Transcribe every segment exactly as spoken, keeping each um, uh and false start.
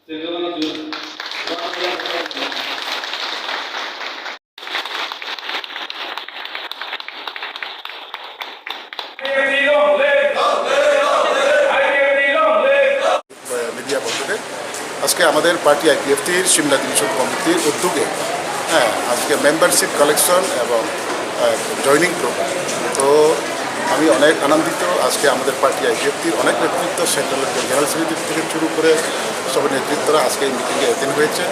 মিডিয়া পক্ষে আজকে আমাদের পার্টি আইপিএফটির সিমলা ডিভিশন কমিটির উদ্যোগে, হ্যাঁ, আজকে মেম্বারশিপ কালেকশন এবং জয়নিং প্রোগ্রাম। তো আমি অনেক আনন্দিত। আজকে আমাদের পার্টি আইপিএফটির অনেক নেতৃত্ব, সেন্ট্রাল জেনারেল সেক্রেটারি থেকে শুরু করে সব নেতৃত্বরা আজকে এই মিটিংয়ে অ্যাটেন্ড হয়েছে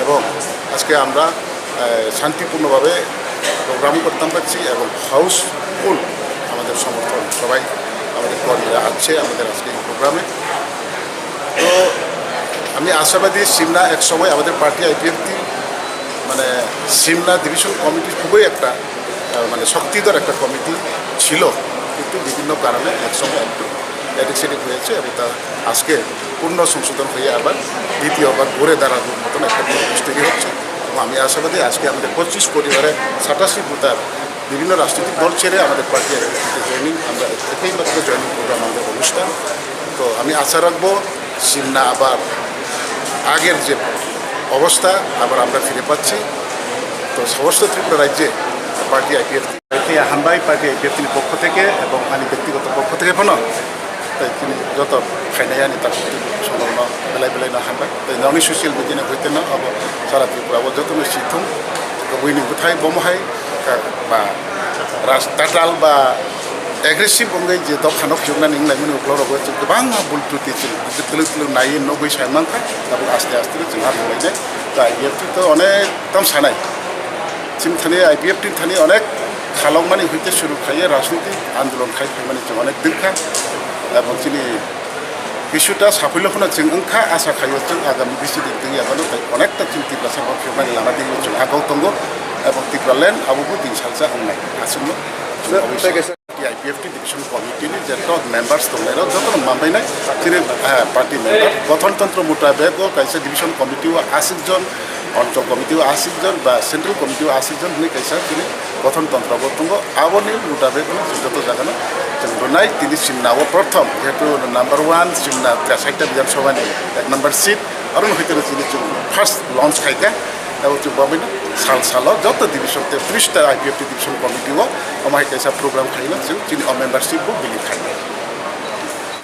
এবং আজকে আমরা আহ, শান্তিপূর্ণভাবে প্রোগ্রাম করতাম পারছি এবং হাউসফুল আমাদের সমর্থন, সবাই আমাদের কর্মীরা আছে আমাদের আজকে এই প্রোগ্রামে। তো আমি আশাবাদী সিমনা এক সময় আমাদের পার্টি আইপিএফটি মানে সিমনা ডিভিশন কমিটি খুবই একটা আহ, মানে শক্তিধর একটা কমিটি ছিল, কিন্তু বিভিন্ন কারণে এক সময় একটু এদিক সেদিক হয়েছে এবং তা আজকে পূর্ণ সংশোধন হয়ে আবার দ্বিতীয়বার ঘুরে দাঁড়ানোর মতন একটা পরিবেশ তৈরি হচ্ছে। এবং আমি আশাবাদী আজকে আমাদের পঁচিশ পরিবারের সাতাশি ভোটার বিভিন্ন রাজনৈতিক দল ছেড়ে আমাদের পার্টি জয়েনিং, আমরা একটাই মাত্র জয়েনিং প্রোগ্রাম আমাদের অনুষ্ঠান। তো আমি আশা রাখবো সিমনা আবার আগের যে অবস্থা আবার আমরা ফিরে পাচ্ছি। তো সমস্ত ত্রিপুরা রাজ্যে পার্টি আইপিএফ থেকে হামবাই পার্টি আইপিএফ তিনি পক্ষ থেকে এবং আমি ব্যক্তিগত পক্ষ থেকে কোনো তাই তিনি যত খাইনাই আনি তার প্রতি সম্ভাবনা বেলায় বেলায় না হামবাই। তাই ননি সোশ্যাল মিডিয়া হইতে না আবার সারা ত্রিপুরা আবার যত সিদ্ধম বইনি কোথায় বোম হয় বা রাস্তা টাল বা aggressive wngwi je dophano phiyoknani wnglaimani uklo rogo chwng kwbangma bul twtwi chwng twlwk twlwk naiwi nugwi sai mankha, tabuk aste aste chwng ha thanglainai. Tai aipft to onek tam sanai. Chini thani aipft thani onek khalokmani hoite suru khaiye rajniti andolon khai phaimani chwng onek dwkha. Ebong chini Kisuta saphoi phano chwng wngkha, asa khaio chwng agami bisi din twi yagano tei onekta chini Tiprasa borok phiyoknani lama digi chwng agau tongo, ebong Tipraland abo bo din salsa wngnai aswkno. T I P F T Division Committee ni je top members tongnai rok jotono manbainai chini, eh, party member. Gothon tontro mutabek o kaisa Division Committee o aswk jon, Onchol Committee o aswk jon ba Central Committee o aswk jon hinwi kaisa chini gothon tontro bo tongo. Aboni mutabek no chwng joto jagano chwng rwnai. Tini Simna o prothom, jehetu number one Simna Tiprasa Bidhan Sabha ni ek number seat, aro no hoiteno chini chwng first launch khaikha. Abo chwng bo sal salo joto division te tris ta I P F T Division Committee o omo hai kaisa program khaina chwng chini o membership bo bini khai.